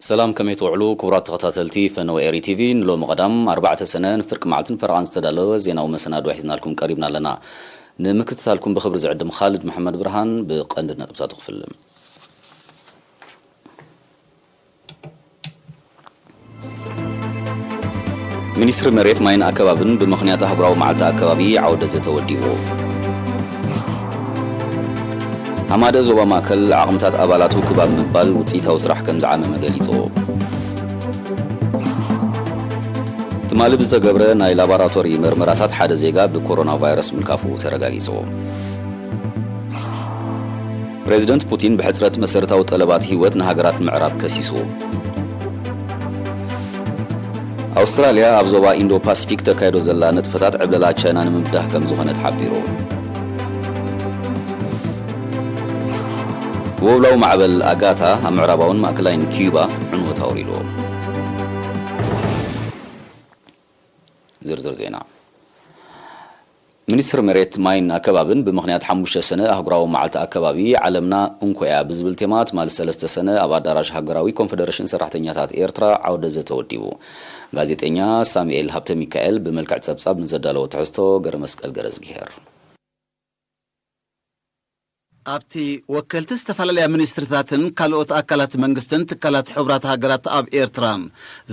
ሰላም፣ ከመይ ትውዕሉ ክቡራት ተኸታተልቲ ፈነወ ኤሪ ቲቪ? ንሎሚ ቀዳም ኣርባዕተ ሰነ ንፍርቂ መዓልትን ፈረቓን ዝተዳለወ ዜናዊ መሰናድኦ ሒዝናልኩም ቀሪብና ኣለና። ንምክትታልኩም ብኽብሪ ዝዕድም ኻልድ መሓመድ ብርሃን። ብቐንዲ ነጥብታቱ ክፍልም። ሚኒስትሪ መሬት ማይን ኣከባብን ብምኽንያት ኣህጉራዊ መዓልቲ ኣከባቢ ዓውደ ዘተ ወዲቡ። ሃማደ ዞባ ማእከል ዓቕምታት ኣባላቱ ክብ ኣብ ምባል ውፅኢታዊ ስራሕ ከም ዝዓመመ ገሊጹ። ትማሊ ብዝተገብረ ናይ ላቦራቶሪ መርመራታት ሓደ ዜጋ ብኮሮና ቫይረስ ምልካፉ ተረጋጊጹ። ፕሬዚደንት ፑቲን ብሕጽረት መሰረታዊ ጠለባት ህይወት ንሃገራት ምዕራብ ከሲሱ። ኣውስትራልያ ኣብ ዞባ ኢንዶ ፓሲፊክ ተካይዶ ዘላ ንጥፈታት ዕብለላ ቻይና ንምብዳህ ከም ዝኾነት ሓቢሩ። ወብላዊ ማዕበል ኣጋታ ኣብ ምዕራባውን ማእከላይን ኪዩባ ዕንወት ኣውሪዱ። ዝርዝር ዜና። ሚኒስትሪ መሬት ማይን ኣከባብን ብምኽንያት ሓሙሽተ ሰነ ኣህጉራዊ መዓልቲ ኣከባቢ ዓለምና እንኮያ ብዝብል ቴማ ትማሊ ሰለስተ ሰነ ኣብ ኣዳራሽ ሃገራዊ ኮንፈደሬሽን ሰራሕተኛታት ኤርትራ ዓውደ ዘተ ወዲቡ። ጋዜጠኛ ሳሙኤል ሃብተ ሚካኤል ብመልክዕ ጸብጻብ ንዘዳለዎ ትሕዝቶ ገረ መስቀል ገረዝግሄር። ኣብቲ ወከልቲ ዝተፈላለያ ሚኒስትሪታትን ካልኦት ኣካላት መንግስትን ትካላት ሕቡራት ሃገራት ኣብ ኤርትራ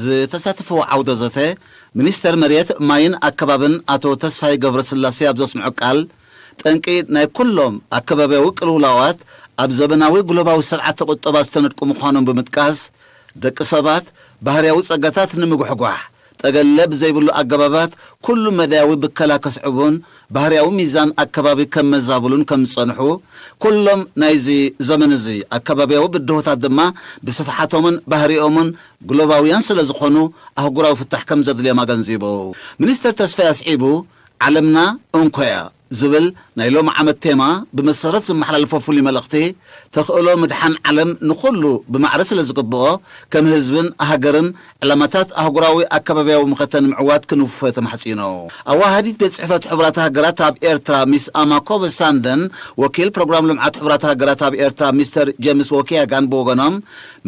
ዝተሳተፍዎ ዓውደ ዘተ፣ ሚኒስተር መሬት ማይን ኣከባብን ኣቶ ተስፋይ ገብረስላሴ ኣብ ዘስምዖ ቃል፣ ጠንቂ ናይ ኩሎም ኣከባብያዊ ቅልውላዋት ኣብ ዘበናዊ ግሎባዊ ስርዓተ ቁጠባ ዝተነድቁ ምዃኖም ብምጥቃስ፣ ደቂ ሰባት ባህርያዊ ጸጋታት ንምጉሕጓሕ፣ ጠገለ ብዘይብሉ ኣገባባት ኩሉ መዳያዊ ብከላ ከስዕቡን ባህርያዊ ሚዛን ኣከባቢ ከመዛብሉን ከም ዝጸንሑ፣ ኩሎም ናይዚ ዘመን እዚ ኣከባብያዊ ብድሆታት ድማ ብስፍሓቶምን ባህሪኦምን ግሎባውያን ስለ ዝኾኑ ኣህጉራዊ ፍታሕ ከም ዘድልዮም ኣገንዚቡ። ሚኒስተር ተስፋይ ኣስዒቡ፣ ዓለምና እንኮያ ዝብል ናይ ሎሚ ዓመት ቴማ ብመሰረት ዝመሓላለፎ ፍሉይ መልእኽቲ፣ ተኽእሎ ምድሓን ዓለም ንኹሉ ብማዕረ ስለ ዝግብኦ፣ ከም ህዝብን ሃገርን ዕላማታት ኣህጉራዊ ኣከባብያዊ መኸተ ንምዕዋት ክንውፈ ተማሕጺኑ። ኣዋሃዲት ቤት ጽሕፈት ሕቡራት ሃገራት ኣብ ኤርትራ ሚስ ኣማኮበ ሳንደን፣ ወኪል ፕሮግራም ልምዓት ሕቡራት ሃገራት ኣብ ኤርትራ ሚስተር ጀምስ ወኪያጋን ብወገኖም፣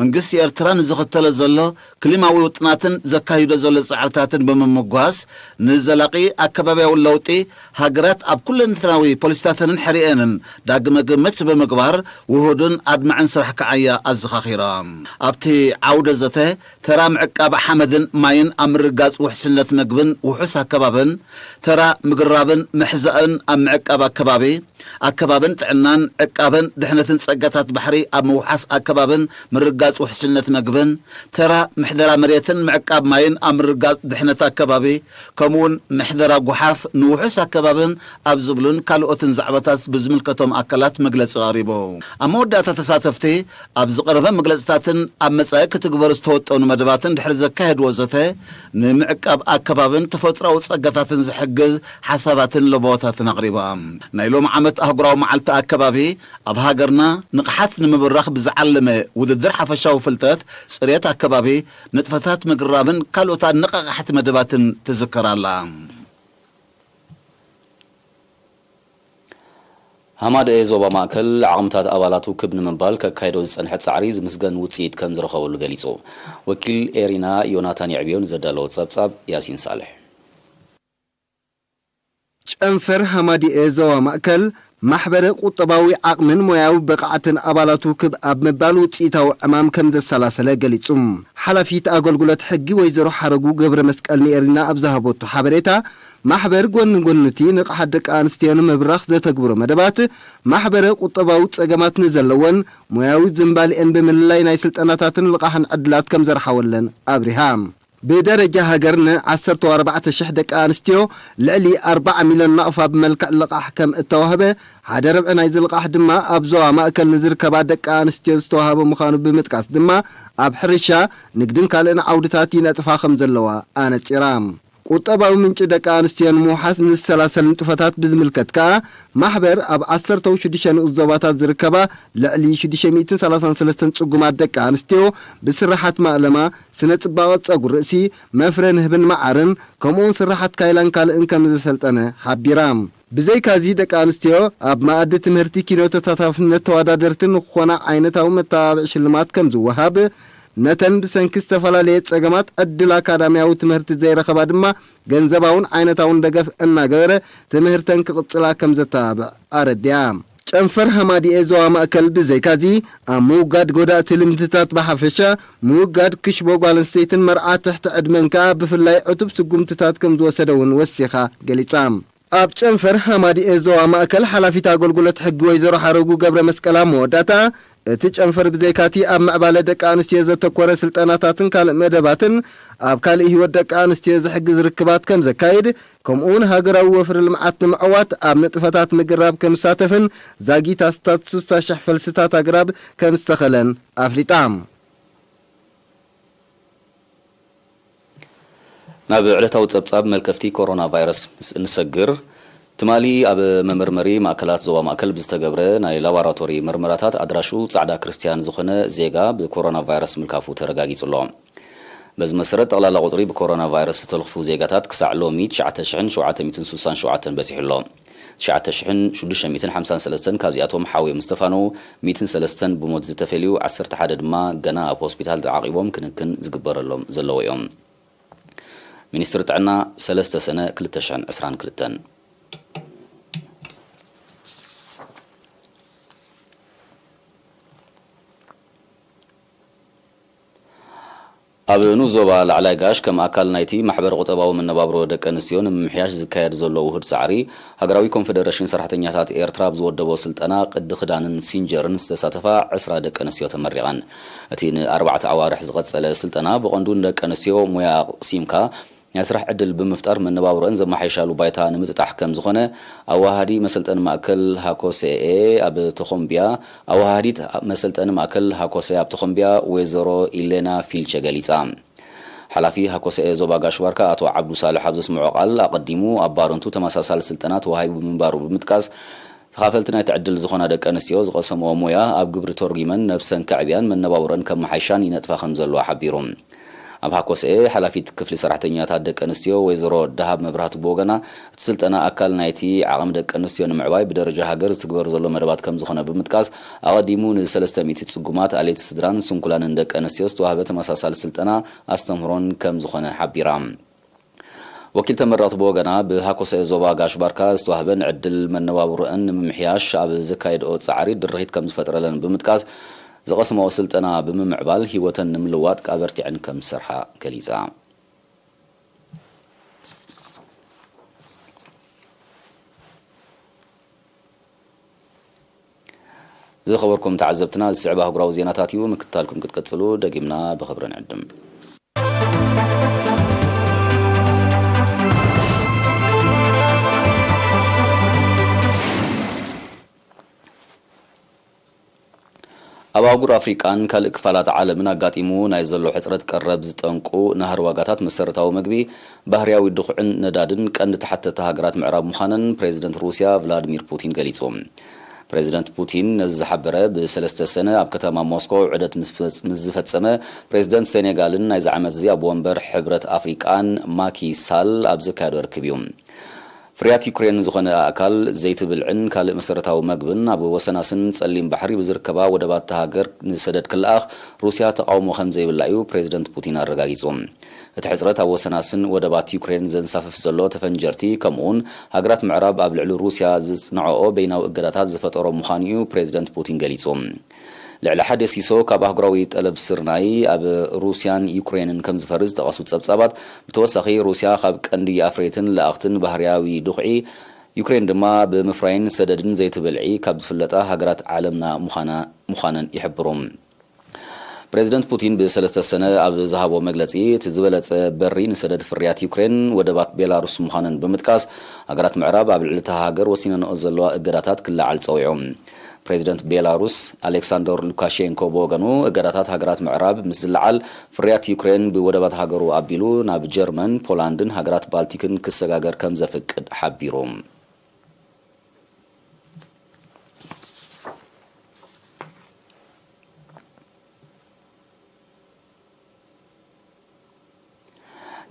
መንግስቲ ኤርትራ ንዝኽተሎ ዘሎ ክሊማዊ ውጥናትን ዘካይዶ ዘሎ ጻዕርታትን ብምምጓስ፣ ንዘላቒ ኣከባብያዊ ለውጢ ሃገራት ኣብ ኩለንተናዊ ፖሊሲታተንን ሕርየንን ዳግመ ግምት ብምግባር ውሁድን ኣድማዕን ስራሕ ክዓያ ኣዘኻኺሮም። ኣብቲ ዓውደ ዘተ፣ ተራ ምዕቃብ ሓመድን ማይን ኣብ ምርጋጽ ውሕስነት መግብን ውሑስ ኣከባብን፣ ተራ ምግራብን ምሕዛእን ኣብ ምዕቃብ ኣከባቢ፣ ኣከባብን ጥዕናን፣ ዕቃበን ድሕነትን ጸጋታት ባሕሪ ኣብ ምውሓስ ኣከባብን ምርጋጽ ውሕስነት መግብን፣ ተራ ምሕደራ መሬትን ምዕቃብ ማይን ኣብ ምርጋጽ ድሕነት ኣከባቢ፣ ከምኡውን ምሕደራ ጓሓፍ ንውሑስ ኣከባብን ኣብ ዝብሉን ካልኦትን ዛዕባታት ብዝምልከቶም ኣካላት መግለጺ ቀሪቡ። ኣብ መወዳእታ ተሳተፍቲ ኣብ ዝቐረበ መግለጽታትን ኣብ መጻኢ ክትግበሩ ዝተወጠኑ መደባትን ድሕሪ ዘካየድዎ ዘተ፣ ንምዕቃብ ኣከባብን ተፈጥሮኣዊ ጸጋታትን ዝሕግዝ ሓሳባትን ለበዋታትን ኣቕሪባ። ናይ ሎሚ ዓመት ኣህጉራዊ መዓልቲ ኣከባቢ ኣብ ሃገርና ንቕሓት ንምብራኽ ብዝዓለመ ውድድር ሓፈሻዊ ፍልጠት፣ ጽሬት ኣከባቢ፣ ንጥፈታት ምግራብን ካልኦት ኣነቓቓሕቲ መደባትን ትዝከር ኣላ። ሃማደኤ ዞባ ማእከል ዓቕምታት ኣባላቱ ክብ ንምባል ከካይዶ ዝጸንሐ ጻዕሪ ዝምስገን ውጽኢት ከም ዝረኸበሉ ገሊጹ። ወኪል ኤሪና ዮናታን የዕብዮ ንዘዳለዎ ጸብጻብ ያሲን ሳልሕ። ጨንፈር ሃማዲኤ ዞባ ማእከል ማሕበረ ቁጠባዊ ዓቕምን ሞያዊ ብቕዓትን ኣባላቱ ክብ ኣብ ምባል ውጽኢታዊ ዕማም ከም ዘሰላሰለ ገሊጹ። ሓላፊት ኣገልግሎት ሕጊ ወይዘሮ ሓረጉ ገብረ መስቀል ንኤሪና ኣብ ዝሃበቶ ሓበሬታ፣ ማሕበር ጎኒ ጎኒ እቲ ንቕሓት ደቂ ኣንስትዮ ንምብራኽ ዘተግብሮ መደባት፣ ማሕበረ ቁጠባዊ ጸገማት ንዘለወን ሞያዊ ዝንባሌኤን ብምልላይ ናይ ስልጠናታትን ልቓሕን ዕድላት ከም ዘርሓወለን ኣብሪሃ። ብደረጃ ሃገር ን ዓሰርተ ኣርባዕተ ሽሕ ደቂ ኣንስትዮ ልዕሊ ኣርባዓ ሚልዮን ናቕፋ ብመልክዕ ልቓሕ ከም እተዋህበ፣ ሓደ ርብዒ ናይዚ ልቓሕ ድማ ኣብ ዞባ ማእከል ንዝርከባ ደቂ ኣንስትዮ ዝተዋህበ ምዃኑ ብምጥቃስ ድማ፣ ኣብ ሕርሻ፣ ንግድን ካልእን ዓውድታት ይነጥፋ ከም ዘለዋ ኣነጺራ። ቁጠባዊ ምንጪ ደቂ ኣንስትዮ ንምውሓስ ንዝሰላሰል ንጥፈታት ብዝምልከት ከኣ፣ ማሕበር ኣብ ዓሰርተው ሽዱሽተ ንኡስ ዞባታት ዝርከባ ልዕሊ ሽዱሽተ ሚእትን ሰላሳን ሰለስተን ጽጉማት ደቂ ኣንስትዮ ብስራሓት ማእለማ፣ ስነ ጽባቐ ጸጉሪ ርእሲ፣ መፍረ ንህብን መዓርን፣ ከምኡውን ስራሓት ካይላን ካልእን ከም ዘሰልጠነ ሓቢራ። ብዘይካዚ ደቂ ኣንስትዮ ኣብ መኣዲ ትምህርቲ ኪኖ ተሳታፍነት ተወዳደርቲ ንክኾና ዓይነታዊ መተባብዒ ሽልማት ከም ዝወሃብ ነተን ብሰንኪ ዝተፈላለየ ጸገማት ዕድል ኣካዳሚያዊ ትምህርቲ ዘይረኸባ ድማ ገንዘባውን ዓይነታውን ደገፍ እናገበረ ትምህርተን ክቕጽላ ከም ዘተባብዕ ኣረድያ። ጨንፈር ሃማዲኤ ዞባ ማእከል ብዘይካዚ ኣብ ምውጋድ ጎዳእቲ ልምድታት ብሓፈሻ፣ ምውጋድ ክሽቦ ጓል ኣንስተይትን መርዓ ትሕቲ ዕድመን ከኣ ብፍላይ ዕቱብ ስጉምትታት ከም ዝወሰደ እውን ወሲኻ ገሊጻ። ኣብ ጨንፈር ሃማዲኤ ዞባ ማእከል ሓላፊት ኣገልግሎት ሕጊ ወይዘሮ ሓረጉ ገብረ መስቀል ኣብ መወዳእታ፣ እቲ ጨንፈር ብዘይካቲ ኣብ ምዕባለ ደቂ ኣንስትዮ ዘተኮረ ስልጠናታትን ካልእ መደባትን ኣብ ካልእ ህይወት ደቂ ኣንስትዮ ዝሕግዝ ርክባት ከም ዘካይድ፣ ከምኡውን ሃገራዊ ወፍሪ ልምዓት ንምዕዋት ኣብ ንጥፈታት ምግራብ ከም ዝሳተፍን ዛጊት ኣስታት ስሳ ሽሕ ፈልስታት ኣግራብ ከም ዝተኸለን ኣፍሊጣ። ናብ ዕለታዊ ጸብጻብ መልከፍቲ ኮሮና ቫይረስ ምስ እንሰግር፣ ትማሊ ኣብ መመርመሪ ማእከላት ዞባ ማእከል ብዝተገብረ ናይ ላቦራቶሪ መርመራታት ኣድራሹ ጻዕዳ ክርስትያን ዝኾነ ዜጋ ብኮሮና ቫይረስ ምልካፉ ተረጋጊጹ ኣሎ። በዚ መሰረት፣ ጠቕላላ ቁጽሪ ብኮሮና ቫይረስ ዝተለኽፉ ዜጋታት ክሳዕ ሎሚ ትሽዓተ ሽሕን ሸውዓተ ሚእትን ስሳን ሸውዓተን በጺሑ ኣሎ። ትሽዓተ ሽሕን ሽዱሽተ ሚእትን ሓምሳን ሰለስተን ካብዚኣቶም ሓው እዮም ዝተፋነዉ፣ ሚእትን ሰለስተን ብሞት ዝተፈልዩ፣ ዓሰርተ ሓደ ድማ ገና ኣብ ሆስፒታል ተዓቒቦም ክንክን ዝግበረሎም ዘለዉ እዮም። ሚኒስትሪ ጥዕና፣ ሰለስተ ሰነ ክልተ ሽሕን ዕስራን ክልተን። ኣብ ንኡስ ዞባ ላዕላይ ጋሽ፣ ከም ኣካል ናይቲ ማሕበረ ቁጠባዊ መነባብሮ ደቂ ኣንስትዮ ንምምሕያሽ ዝካየድ ዘሎ ውሁድ ጻዕሪ፣ ሃገራዊ ኮንፈደረሽን ሰራሕተኛታት ኤርትራ ኣብ ዝወደቦ ስልጠና ቅዲ ክዳንን ሲንጀርን ዝተሳተፋ ዕስራ ደቂ ኣንስትዮ ተመሪቐን። እቲ ንኣርባዕተ ኣዋርሕ ዝቐጸለ ስልጠና፣ ብቐንዱ ንደቂ ኣንስትዮ ሞያ ኣቕሲምካ ናይ ስራሕ ዕድል ብምፍጣር መነባብሮአን ዘመሓይሻሉ ባይታ ንምጥጣሕ ከም ዝኾነ ኣዋሃዲ መሰልጠኒ ማእከል ሃኮሰኤ ኣብ ተኾምቢያ፣ ኣዋሃዲት መሰልጠኒ ማእከል ሃኮሰኤ ኣብ ተኾምቢያ ወይዘሮ ኢሌና ፊልቸ ገሊጻ። ሓላፊ ሃኮሰኤ ዞባ ጋሽ ባርካ ኣቶ ዓብዱ ሳልሕ ኣብ ዘስምዖ ቃል፣ ኣቐዲሙ ኣብ ባረንቱ ተመሳሳሊ ስልጠና ተዋሂቡ ምንባሩ ብምጥቃስ፣ ተኻፈልቲ ናይቲ ዕድል ዝኾና ደቂ ኣንስትዮ ዝቐሰምኦ ሞያ ኣብ ግብሪ ተርጒመን ነብሰን ከዕብያን መነባብሮአን ከመሓይሻን ይነጥፋ ከም ዘለዋ ሓቢሩ። ኣብ ሃኮሰኤ ሓላፊት ክፍሊ ሰራሕተኛታት ደቂ ኣንስትዮ ወይዘሮ ደሃብ መብራህቱ ብወገና፣ እቲ ስልጠና ኣካል ናይቲ ዓቕሚ ደቂ ኣንስትዮ ንምዕባይ ብደረጃ ሃገር ዝትግበር ዘሎ መደባት ከም ዝኾነ ብምጥቃስ፣ ኣቐዲሙ ንሰለስተ ሚእቲ ጽጉማት፣ ኣሌት ስድራን ስንኩላንን ደቂ ኣንስትዮ ዝተዋህበ ተመሳሳሊ ስልጠና ኣስተምህሮን ከም ዝኾነ ሓቢራ። ወኪል ተመረቕቲ ብወገና፣ ብሃኮሰ ዞባ ጋሽ ባርካ ዝተዋህበን ዕድል መነባብሮአን ንምምሕያሽ ኣብ ዘካየድኦ ጻዕሪ ድርኺት ከም ዝፈጥረለን ብምጥቃስ፣ ዝቐስመኦ ስልጠና ብምምዕባል ህይወተን ንምልዋጥ ኣበርቲዐን ከም ዝሰርሓ ገሊጻ። ዝኸበርኩም ተዓዘብትና፣ ዝስዕብ ኣህጉራዊ ዜናታት እዩ። ምክትታልኩም ክትቀጽሉ ደጊምና ብኽብሪ ንዕድም። ኣብ ኣህጉር ኣፍሪቃን ካልእ ክፋላት ዓለምን ኣጋጢሙ ናይ ዘሎ ሕጽረት ቀረብ ዝጠንቁ ናህሪ ዋጋታት መሰረታዊ መግቢ፣ ባህርያዊ ድኹዕን ነዳድን ቀንዲ ተሓተቲ ሃገራት ምዕራብ ምዃነን ፕሬዚደንት ሩስያ ቭላድሚር ፑቲን ገሊጹ። ፕሬዚደንት ፑቲን ነዚ ዝሓበረ፣ ብሰለስተ ሰነ ኣብ ከተማ ሞስኮ ዑደት ምስ ፈጽ-፣ ምስ ዝፈጸመ ፕሬዚደንት ሴኔጋልን ናይዚ ዓመት እዚ ኣብ ወንበር ሕብረት ኣፍሪቃን ማኪ ሳል ኣብ ዘካየዶ ርክብ እዩ። ፍርያት ዩክሬን ዝኾነ ኣእካል፣ ዘይቲ ብልዕን ካልእ መሰረታዊ መግብን ኣብ ወሰናስን ጸሊም ባሕሪ ብዝርከባ ወደባት እታ ሃገር ንሰደድ ክለኣኽ ሩስያ ተቓውሞ ከም ዘይብላ እዩ ፕሬዚደንት ፑቲን ኣረጋጊጹ። እቲ ሕጽረት ኣብ ወሰናስን ወደባት ዩክሬን ዘንሳፍፍ ዘሎ ተፈንጀርቲ፣ ከምኡውን ሃገራት ምዕራብ ኣብ ልዕሊ ሩስያ ዝጽንዐኦ በይናዊ እገዳታት ዝፈጠሮ ምዃኑ እዩ ፕሬዚደንት ፑቲን ገሊጹ። ልዕሊ ሓደ ሲሶ ካብ ኣህጉራዊ ጠለብ ስርናይ ኣብ ሩስያን ዩክሬንን ከም ዝፈሪ ዝጠቐሱ ጸብጻባት፣ ብተወሳኺ ሩስያ ካብ ቀንዲ ኣፍረይትን ለኣኽትን ባህርያዊ ድኹዒ፣ ዩክሬን ድማ ብምፍራይን ሰደድን ዘይቲ ብልዒ ካብ ዝፍለጣ ሃገራት ዓለምና ምዃና፣ ምዃነን ይሕብሩ። ፕሬዚደንት ፑቲን ብሰለስተ ሰነ ኣብ ዝሃቦ መግለጺ፣ እቲ ዝበለጸ በሪ ንሰደድ ፍርያት ዩክሬን ወደባት ቤላሩስ ምዃነን ብምጥቃስ፣ ሃገራት ምዕራብ ኣብ ልዕሊ እታ ሃገር ወሲነንኦ ዘለዋ እገዳታት ክለዓል ጸዊዑ። ፕሬዚደንት ቤላሩስ ኣሌክሳንደር ሉካሼንኮ ብወገኑ፣ እገዳታት ሃገራት ምዕራብ ምስ ዝለዓል፣ ፍርያት ዩክሬን ብወደባት ሃገሩ ኣቢሉ ናብ ጀርመን፣ ፖላንድን ሃገራት ባልቲክን ክሰጋገር ከም ዘፍቅድ ሓቢሩ።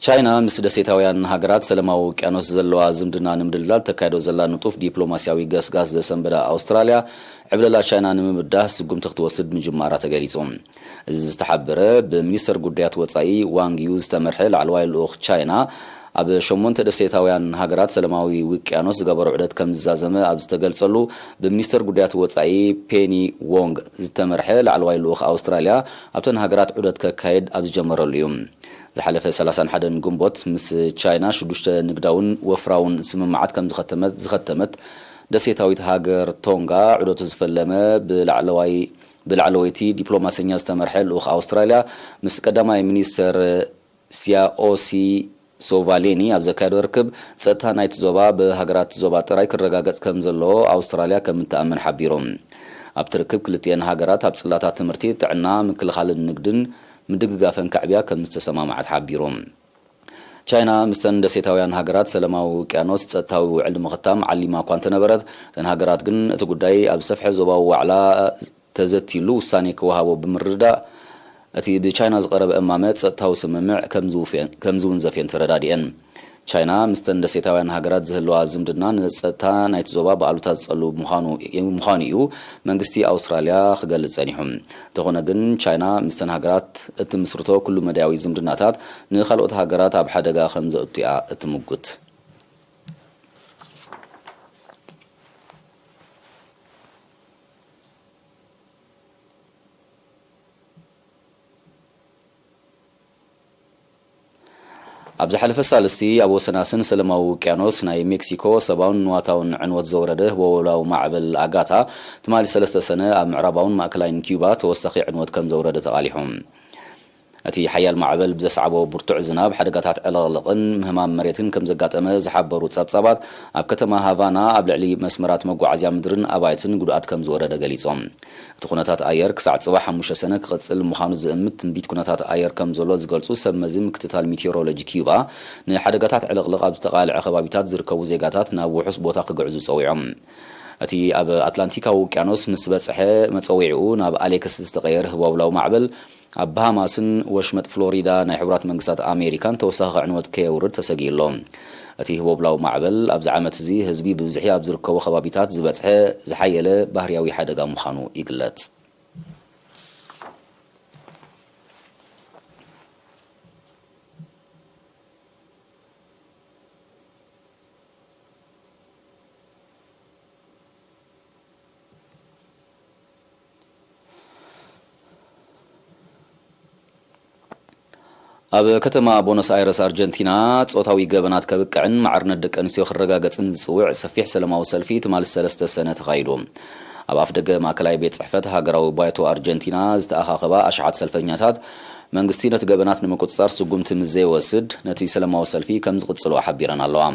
ቻይና ምስ ደሴታውያን ሃገራት ሰላማዊ ውቅያኖስ ዘለዋ ዝምድና ንምድልዳል ተካይዶ ዘላ ንጡፍ ዲፕሎማስያዊ ገስጋስ ዘሰንበዳ ኣውስትራልያ፣ ዕብለላ ቻይና ንምብዳህ ስጉምቲ ክትወስድ ምጅማራ ተገሊጹ። እዚ ዝተሓበረ ብሚኒስተር ጉዳያት ወጻኢ ዋንግ ዩ ዝተመርሐ ላዕለዋይ ልኡኽ ቻይና፣ ኣብ ሸሞንተ ደሴታውያን ሃገራት ሰላማዊ ውቅያኖስ ዝገበሮ ዑደት ከም ዝዛዘመ ኣብ ዝተገልጸሉ፣ ብሚኒስተር ጉዳያት ወጻኢ ፔኒ ዎንግ ዝተመርሐ ላዕለዋይ ልኡኽ ኣውስትራልያ ኣብተን ሃገራት ዑደት ከካየድ ኣብ ዝጀመረሉ እዩ። ዝሓለፈ ሰላሳን ሓደን ግንቦት ምስ ቻይና ሽዱሽተ ንግዳውን ወፍራውን ስምምዓት ከም ዝኸተመት፣ ዝኸተመት ደሴታዊት ሃገር ቶንጋ፣ ዑደቱ ዝፈለመ ብላዕለዋይ፣ ብላዕለወይቲ ዲፕሎማሰኛ ዝተመርሐ ልኡኽ ኣውስትራልያ ምስ ቀዳማይ ሚኒስተር ሲያኦሲ ሶቫሌኒ ኣብ ዘካየዶ ርክብ፣ ጸጥታ ናይቲ ዞባ ብሃገራት ዞባ ጥራይ ክረጋገጽ ከም ዘለዎ ኣውስትራልያ ከም እትኣምን ሓቢሩ። ኣብቲ ርክብ ክልቲኤን ሃገራት ኣብ ጽላታት ትምህርቲ፣ ጥዕና፣ ምክልኻልን ንግድን ምድግጋፈን ከዕብያ ከም ዝተሰማማዓት ሓቢሩ። ቻይና ምስተን ደሴታውያን ሃገራት ሰላማዊ ውቅያኖስ ጸጥታዊ ውዕል ንምኽታም ዓሊማ እኳ እንተነበረት፣ እተን ሃገራት ግን እቲ ጉዳይ ኣብ ሰፍሐ ዞባዊ ዋዕላ ተዘትይሉ ውሳኔ ክወሃቦ ብምርዳእ፣ እቲ ብቻይና ዝቐረበ እማመ ጸጥታዊ ስምምዕ ከም ዝውፌን-፣ ከም ዝውንዘፍ እየን ተረዳዲኤን። ቻይና ምስተን ደሴታውያን ሃገራት ዝህልዋ ዝምድና ንጸጥታ ናይቲ ዞባ ብኣሉታ ዝጸሉ ምዃኑ፣ ምዃኑ እዩ መንግስቲ ኣውስትራልያ ክገልጽ ጸኒሑ። እንተኾነ ግን፣ ቻይና ምስተን ሃገራት እትምስርቶ ኩሉ መዳያዊ ዝምድናታት ንኻልኦት ሃገራት ኣብ ሓደጋ ከም ዘእቱ እያ እትምጉት። ኣብ ዝሓለፈ ሳልስቲ ኣብ ወሰናስን ሰላማዊ ውቅያኖስ ናይ ሜክሲኮ ሰብኣውን ንዋታውን ዕንወት ዘውረደ ህቦብላዊ ማዕበል ኣጋታ፣ ትማሊ ሰለስተ ሰነ ኣብ ምዕራባውን ማእከላይን ኪዩባ ተወሳኺ ዕንወት ከም ዘውረደ ተቓሊሑ። እቲ ሓያል ማዕበል ብዘስዓቦ ብርቱዕ ዝናብ፣ ሓደጋታት ዕልቕልቕን ምህማም መሬትን ከም ዘጋጠመ ዝሓበሩ ጸብጻባት፣ ኣብ ከተማ ሃቫና ኣብ ልዕሊ መስመራት መጓዓዝያ ምድርን ኣባይትን ጉድኣት ከም ዝወረደ ገሊጾም። እቲ ኩነታት ኣየር ክሳዕ ጽባሕ ሓሙሽተ ሰነ ክቕጽል ምዃኑ ዝእምት ትንቢት ኩነታት ኣየር ከም ዘሎ ዝገልጹ ሰብ መዚ ምክትታል ሚቴዎሮሎጂ ኪዩባ፣ ንሓደጋታት ዕልቕልቕ ኣብ ዝተቓልዐ ከባቢታት ዝርከቡ ዜጋታት ናብ ውሑስ ቦታ ክግዕዙ ጸዊዖም። እቲ ኣብ ኣትላንቲካዊ ውቅያኖስ ምስ በጽሐ፣ መጸዊዒኡ ናብ ኣሌክስ ዝተቐየረ ህቦብላዊ ማዕበል፣ ኣብ ባሃማስን ወሽመጥ ፍሎሪዳ ናይ ሕቡራት መንግስታት ኣሜሪካን ተወሳኺ ዕንወት ከየውርድ ተሰጊኡ ኣሎ። እቲ ህቦብላዊ ማዕበል ኣብዚ ዓመት እዚ ህዝቢ ብብዝሒ ኣብ ዝርከቦ ከባቢታት ዝበጽሐ ዝሓየለ ባህርያዊ ሓደጋ ምዃኑ ይግለጽ። ኣብ ከተማ ቦኖስ ኣይረስ ኣርጀንቲና፣ ጾታዊ ገበናት ከብቅዕን ማዕርነት ደቂ ኣንስትዮ ክረጋገጽን ዝጽውዕ ሰፊሕ ሰላማዊ ሰልፊ ትማሊ ሰለስተ ሰነ ተኻይዱ። ኣብ ኣፍደገ ማእከላይ ቤት ጽሕፈት ሃገራዊ ባይቶ ኣርጀንቲና ዝተኣኻኸባ ኣሽሓት ሰልፈኛታት፣ መንግስቲ ነቲ ገበናት ንምቁጽጻር ስጉምቲ ምስ ዘይወስድ፣ ነቲ ሰላማዊ ሰልፊ ከም ዝቕጽሎ ሓቢረን ኣለዋ።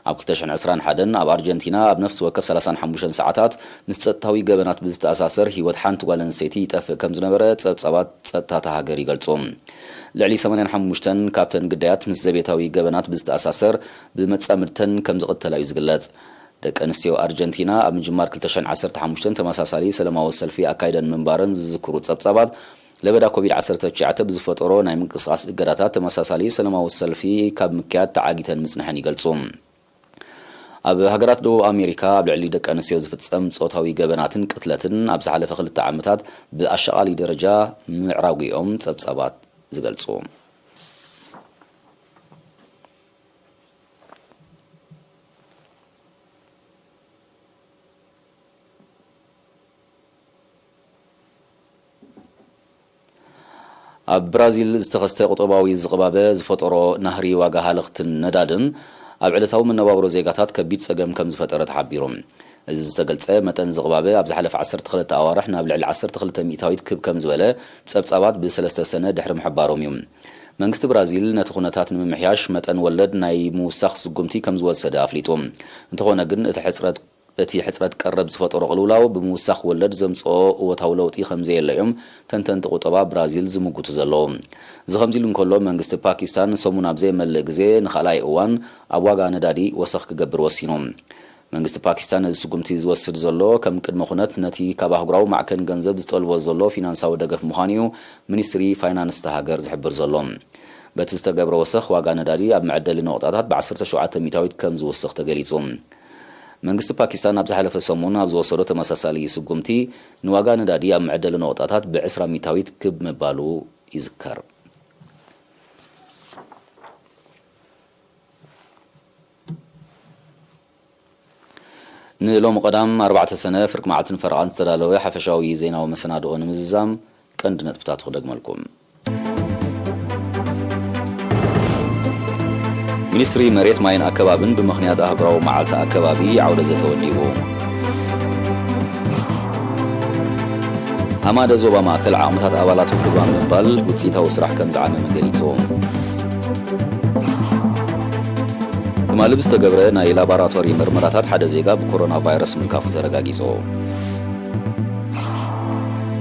ኣብ ክልተ ሽሕን ዕስራን ሓደን ኣብ ኣርጀንቲና ኣብ ነፍሲ ወከፍ ሰላሳን ሓሙሽተን ሰዓታት ምስ ጸጥታዊ ገበናት ብዝተኣሳሰር ህይወት ሓንቲ ጓል ኣንስተይቲ ይጠፍእ ከም ዝነበረ ጸብጻባት ጸጥታ እታ ሃገር ይገልጹ። ልዕሊ ሰማንያን ሓሙሽተን ካብተን ግዳያት ምስ ዘቤታዊ ገበናት ብዝተኣሳሰር ብመጻምድተን ከም ዝቕተላ እዩ ዝግለጽ። ደቂ ኣንስትዮ ኣርጀንቲና ኣብ ምጅማር ክልተ ሽሕን ዓሰርተ ሓሙሽተን ተመሳሳሊ ሰላማዊ ሰልፊ ኣካይደን ምንባረን ዝዝክሩ ጸብጻባት፣ ለበዳ ኮቪድ ዓሰርተ ትሽዓተ ብዝፈጠሮ ናይ ምንቅስቓስ እገዳታት ተመሳሳሊ ሰላማዊ ሰልፊ ካብ ምክያድ ተዓጊተን ምጽንሐን ይገልጹ። ኣብ ሃገራት ደቡብ ኣሜሪካ ኣብ ልዕሊ ደቂ ኣንስትዮ ዝፍጸም ጾታዊ ገበናትን ቅትለትን ኣብ ዝሓለፈ ክልተ ዓመታት ብኣሻቓሊ ደረጃ ምዕራጉ እዮም ጸብጻባት ዝገልጹ። ኣብ ብራዚል ዝተኸስተ ቁጠባዊ ዝቕባበ ዝፈጠሮ ናህሪ ዋጋ ሃለኽትን ነዳድን ኣብ ዕለታዊ መነባብሮ ዜጋታት ከቢድ ጸገም ከም ዝፈጠረ ተሓቢሩ። እዚ ዝተገልጸ መጠን ዝቕባበ ኣብ ዝሓለፈ ዓሰርተ ክልተ ኣዋርሕ ናብ ልዕሊ ዓሰርተ ክልተ ሚእታዊት ክብ ከም ዝበለ ጸብጻባት ብሰለስተ ሰነ ድሕሪ ምሕባሮም እዩ። መንግስቲ ብራዚል ነቲ ኩነታት ንምምሕያሽ መጠን ወለድ ናይ ምውሳኽ ስጉምቲ ከም ዝወሰደ ኣፍሊጡ። እንተኾነ ግን እቲ ሕጽረት እቲ ሕጽረት ቀረብ ዝፈጠሮ ቅልውላው ብምውሳኽ ወለድ ዘምጽኦ እወታዊ ለውጢ ከም ዘየለ እዮም ተንተንቲ ቁጠባ ብራዚል ዝምጉቱ ዘለዉ። እዚ ከምዚ ኢሉ እንከሎ፣ መንግስቲ ፓኪስታን ሰሙን ኣብ ዘየመልእ ግዜ ንኻልኣይ እዋን ኣብ ዋጋ ነዳዲ ወሰኽ ክገብር ወሲኑ። መንግስቲ ፓኪስታን ነዚ ስጉምቲ ዝወስድ ዘሎ ከም ቅድመ ኩነት ነቲ ካብ ኣህጉራዊ ማዕከን ገንዘብ ዝጠልቦ ዘሎ ፊናንሳዊ ደገፍ ምዃኑ እዩ ሚኒስትሪ ፋይናንስ እታ ሃገር ዝሕብር ዘሎ። በቲ ዝተገብረ ወሰኽ ዋጋ ነዳዲ ኣብ መዐደሊ ነቑጣታት ብ17 ሚታዊት ከም ዝውስኽ ተገሊጹ። መንግስቲ ፓኪስታን ኣብ ዝሓለፈ ሰሙን ኣብ ዝወሰዶ ተመሳሳሊ ስጉምቲ ንዋጋ ነዳዲ ኣብ መዐደሊ ነቑጣታት ብ20 ሚታዊት ክብ ምባሉ ይዝከር። ንሎሚ ቀዳም ኣርባዕተ ሰነ ፍርቂ መዓልትን ፈረቓን ዝተዳለወ ሓፈሻዊ ዜናዊ መሰናድኦ ንምዝዛም ቀንዲ ነጥብታቱ ክደግመልኩም። ሚኒስትሪ መሬት ማይን ኣከባብን ብምኽንያት ኣህጉራዊ መዓልቲ ኣከባቢ ዓውደ ዘተ ወዲቡ። ኣማደ ዞባ ማእከል ዓቕምታት ኣባላቱ ክባ ምባል ውፅኢታዊ ስራሕ ከም ዝዓመመ ገሊጹ። ትማሊ ብዝተገብረ ናይ ላባራቶሪ ምርመራታት ሓደ ዜጋ ብኮሮና ቫይረስ ምንካፉ ተረጋጊጹ።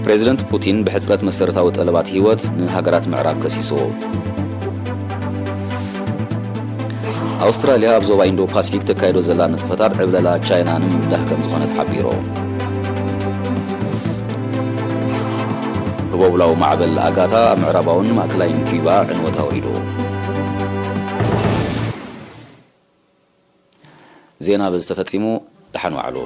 ፕሬዚደንት ፑቲን ብሕጽረት መሰረታዊ ጠለባት ህይወት ንሃገራት ምዕራብ ከሲሱ። ኣውስትራልያ ኣብ ዞባ ኢንዶ ፓሲፊክ ተካይዶ ዘላ ንጥፈታት ዕብለላ ቻይና ንምብዳህ ከም ዝኾነ ተሓቢሩ። ህቦብላዊ ማዕበል ኣጋታ ኣብ ምዕራባውን ማእከላይን ኪዩባ ዕንወት ኣውሪዱ። ዜና በዚ ተፈጺሙ። ደሓን ዋዕሉ።